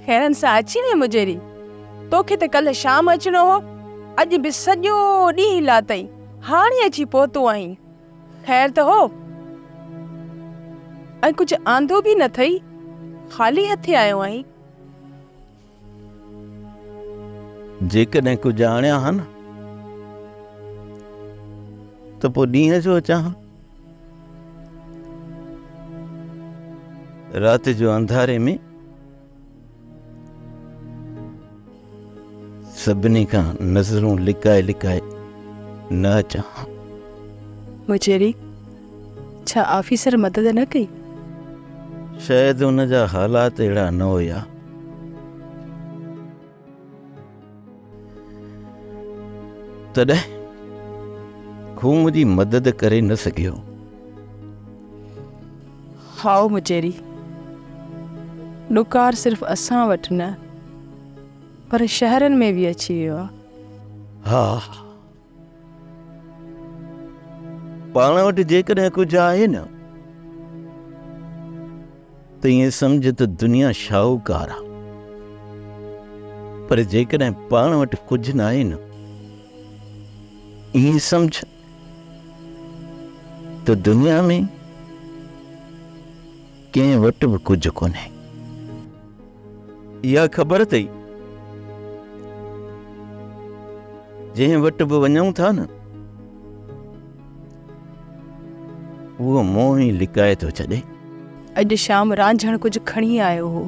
خيرن سان اچي وئين مجيري. توکي ته ڪلهه شام اچڻو هو، اڄ به سڄو ڏينهن لاتئي، هاڻي اچي پهتو آهين. خير ته هو؟ ۽ ڪجهه آندو به نه اٿئي، خالي هٿي آيو آهين. جيڪڏهن ڪجهه آڻيان ها نه ته پوء ڏينهن جو اچان ها. رات جو انڌاري ۾ سڀني کان نظرون لڪائي لڪائي نه اچان ها. مجيري، ڇا آفيسر مدد نه ڪئي؟ شايد ان جا حالات اهڙا نه هيا. تڏهن هو منهنجي مدد ڪري نه سگهيو. هائو مجيري، ڏڪار صرف اسان وٽ نه پر شهرن ۾ به اچي ويو آ. ها، پاڻ وٽ جيڪڏهن ڪجهه آهي نه ته ائين سمجهه ته دنيا شاهوڪار آ، پر جيڪڏهن پاڻ وٽ ڪجهه ناهي نه، ائين سمجهه ته دنيا ۾ ڪنهن وٽ به ڪجهه ڪونهي. اها خبر اٿئي جنهن وٽ به وڃون ٿا نه، اهو منهن ئي لڪائي ٿو ڇڏي. اڄ شام رانجهڻ ڪجهه کڻي آيو هو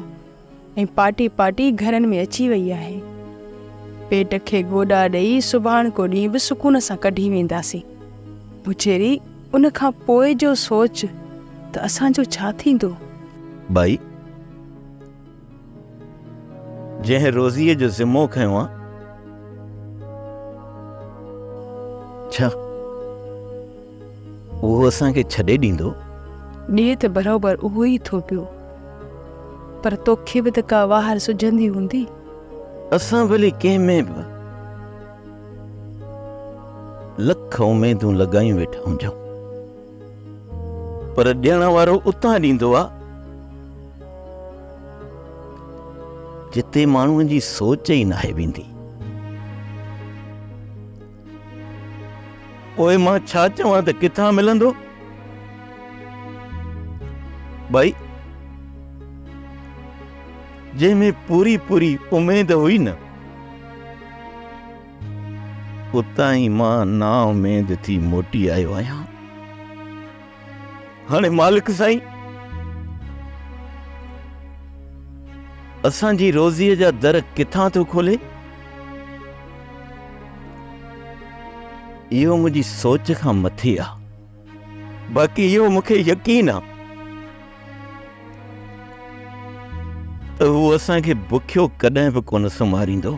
۽ پاٽي پاٽي گهرن ۾ اچي وئي آهي. پيٽ کي گوڏا ڏئي سڀاڻڪو ڏينهن به سڪون سان ڪڍي وينداسين. مڇيري، ان کان پوء جو سوچ ته اسان جو ڇا ٿيندو؟ ٻائي، جنهن روزيء جو ذمو کنيو آ، ڇا اهو اسان کي ڇڏي ڏيندو؟ ڏئي ته بروبر اهو ئي ٿو پيو، پر توکي به ته ڪا واهر سجهندي هوندي. اسان ڀلي ڪنهن ۾ به لک اميدون لڳايون ويٺا هجون، پر ڏيڻ وارو اتان ڏيندو آ، جتي ماڻهوء جي سوچ ئي ناهي ويندي. پوء مان ڇا چوان ته ڪٿان ملندو؟ ٻائي، جنهن ۾ پوري پوري اميد هئي نه، اتان ئي مان نااميد ٿي موٽي آيو آهيان. هاڻي مالڪ سائين اسان جي روزيء جا در ڪٿان ٿو کولي؟ اهو منهنجي سوچ کان مٿي آ. باقي اهو مون کي يقين آ ته هو اسان کي بکيو ڪڏهن به ڪونه سمهاريندو.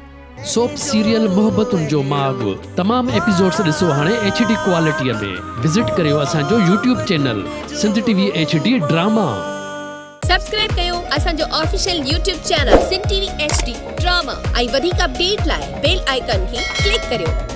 سوپ سيريل محبتن جو ماڳ تمام ايپيسوڊس ڏسو هاڻي ايڇ ڊي ڪوالٽي ۾ وزٽ ڪريو اسان جو YouTube channel Sindh T V H D drama. Subscribe ڪيو اسان جو official YouTube channel Sindh T V H D drama ۽ وڌيڪ اپڊيٽ لاء بيل آئيڪان کي ڪلڪ ڪريو.